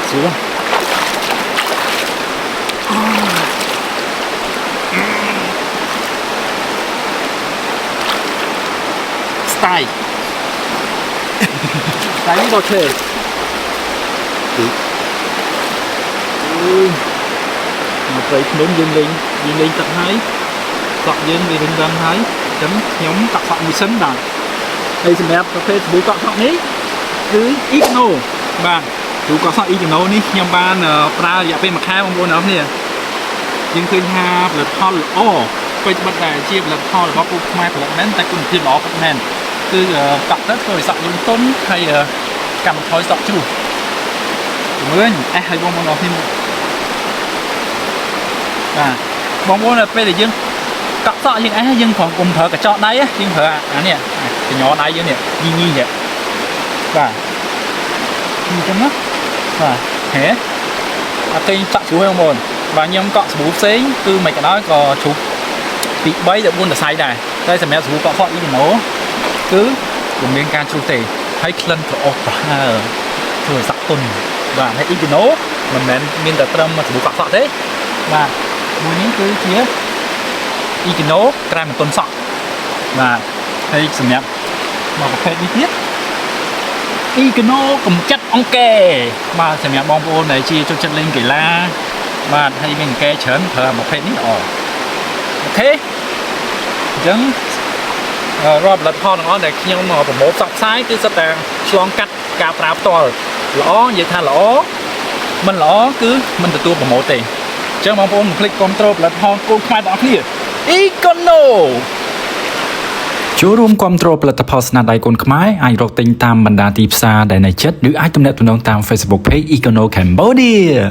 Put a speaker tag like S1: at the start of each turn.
S1: ស្រួលស្ទាយស្ទាយនេះដល់ឈើអូយមកព្រៃភ្នំយើងលេងយើងលេងទឹកហើយសក់យើងវារឹងរឹងហើយអញ្ចឹងខ្ញុំកក់សក់មួយសិនបាទហើយសម្រាប់ប្រភេទសាប៊ូកក់សក់នេះគឺ Econo បាទសាប៊ូកក់សក់ Econo នេះខ្ញុំបានប្រើរយៈពេលមួយខែបងប្អូនអរគ្នាយើងឃើញថាផលិតផលល្អពេចបិទដែលជាផលិតផលរបស់ពូខ្មែរផលិតមែនតែគុណភាពល្អពិតមែនគឺកក់ទៅធ្វើឲ្យសក់យើងទន់ហើយកម្មថយសក់ជ្រុះមើលអេះឲ្យបងប្អូនអរគ្នាមើលបាទបងប្អូនដល់ពេលដែលយើងកក់សក់យើងអេះយើងប្រងកុំប្រើកញ្ចក់ដៃយើងប្រើអានេះកញ្ញដៃយើងនេះញីញីនេះបាទអញ្ចឹងណាបាទហេអត់គេសក់ជ្រុះទេបងប្អូនបាទខ្ញុំកក់សាប៊ូផ្សេងគឺមិនក៏ដោយក៏ជ្រុះពី3ទៅ4សរសៃដែរតែសម្រាប់សាប៊ូកក់សក់ Econo គឺពុំមានការជ្រុះទេហើយក្លិនក្រអូបប្រហើរធ្វើឲ្យសក់ទន់បាទហើយ Econo មិនមែនមានតែត្រឹមសាប៊ូកក់សក់ទេបាទមួយនេះគឺជា Econo ក្រែមបន្ទន់សក់បាទហើយសម្រាប់មកប្រភេទនេះទៀត Econo កម្ចាត់អង្គែបាទសម្រាប់បងប្អូនដែលជាចូលចិត្តលេងកីឡាបាទហើយមានអង្គែច្រើនប្រើប្រភេទនេះល្អ OK អញ្ចឹងរាល់ផលិតផលទាំងអស់ដែលខ្ញុំប្រមូលផ្សព្វផ្សាយគឺសុទ្ធតែឆ្លងកាត់ការប្រើផ្ទាល់ល្អនិយាយថាល្អមិនល្អគឺមិនទទួលប្រមូលទេអញ្ចឹងបងប្អូនកុំភ្លេចគ្រប់គ្រងផលិតផលកូនខ្មែរទាំងអស់គ្នា Econo
S2: ចូលរួមគាំទ្រផលិតផលស្នាដៃកូនខ្មែរអាចរកទិញតាមបណ្ដាទីផ្សារដែលនៅជិតឬអាចទំនាក់ទំនងតាម Facebook Page Econo Cambodia។